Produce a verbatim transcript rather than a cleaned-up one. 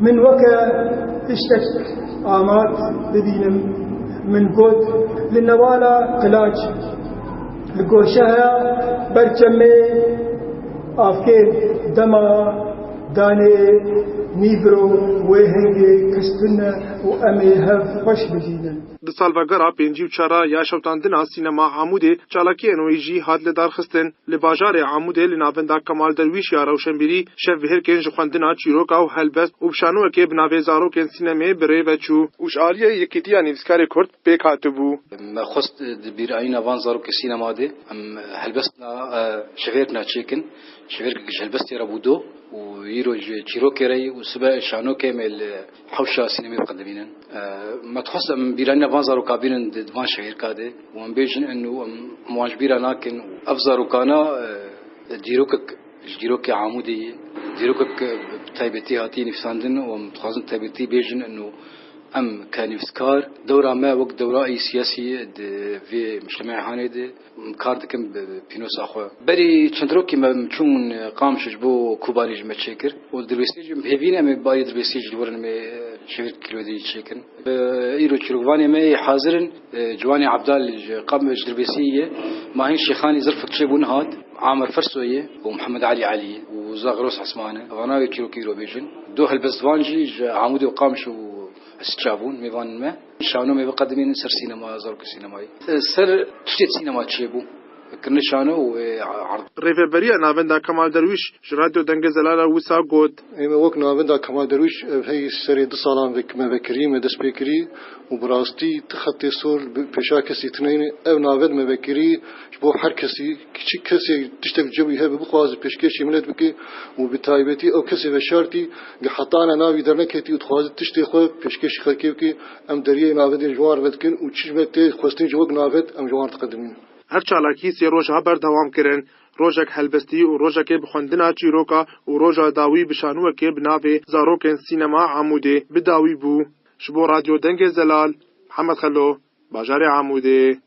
Min weke tiştek amat bibînim. Min got, li newala qilaç, li goşeya berçemê avkê dema danê nîvro wê hingê kistine û em ê hev xweş bibînin. Di salvegera pêncî û çar a ya şewitandina sînema Amûdê çalakiyên wê jî hat lidarxistin. Li bajarê Amûdê li navenda Kemal Derwîş ya rewşenbîrî şevbihêrkên ji xwendina çîroka û helbest û bi şanowekê bi navê Zarokên Sînemê bi rê ve çû û ji aliyê Yekîtiya Nivîskarê Kurd pêk hatibû. Me xwest di bîranîna van zarokê sînema de em helbestina, e, şevêrkina çêkin. Şevêrkek ji helbestê re bû do û îro ji çîrokê re yî û sibe şanokê me li hewşa sînemê biqedimînin. E, me dixwest em bîranîna van zaroka bînin di, di van şevêrka de û em bêjin eno em, em wan ji bîra nakin. Ev zarokana, e, dîrokek ji dîrokê Amûdê ye. Dîrokek bi taybetî hatiye nivîsandin û em dixwazin taybetî bêjin eno em ke nivîskar dewra me wek dewra ê siyasî di vê mujtemehê hanê de kar dikin bi, bi pînosa xwe. Berî çend rokî me çûn Qamişlo ji bo Kobanî ji me çêkir û dirbêsî jî hêvî ne em ê barî dirbêsî ji li wir em ê şevêrk kîlodî çêkin. Îro çîrokvanê me yê hazir in. Ciwanê Ebdal ji Qam ji dirbêsî ye. Mahîn Şêxanî zirfek çêbû nihat. Amer Ferso ye û Mihemed Elî Elî ye û Zaxros Esman e. Vana wê çîrokî îro bêjin. Du helbestvan jî ji Amûdê û Qamişlo û Siçabûn mêvanên me. Şano me biqedimînin ser sînema, zarokê sînemayê. Ser tiştê sînema çêbû. Kirine şano û erd. Rêveberiya Navenda Kemal Derwîş ji Radyo Dengê Zelal re wisa got. Ê me wek Navenda Kemal Derwîş ev hey serê du salan vek-, me vekirî, me dest pê kirî û bi rastî ti xetê sor bi pêşa kesî tune ne. Ev navend me vekirî ji bo her kesî, kiçik kesê tiştek cewî hebe bixwaze pêşkêşî milet bike û bi taybetî ew kesê veşartî gi hetana navî derneketî û dixwaze tiştê xwe pêşkêşî xelkê bike. Em deriyê navendê ji wan re vedikin û çi ji me tê xwestin ji wek navend em ji wan re diqedimînin. Ev çalakî sê roja berdewam kirin. Rojek helbestî û rojekê bi xwendina çîroka û roja dawî bi şanowekê bi navê Zarokên Sînema Amûdê bi dawî bû. Ji bo Radyo Dengê Zelal, Mihemed Xelo, bajarê Amûdê.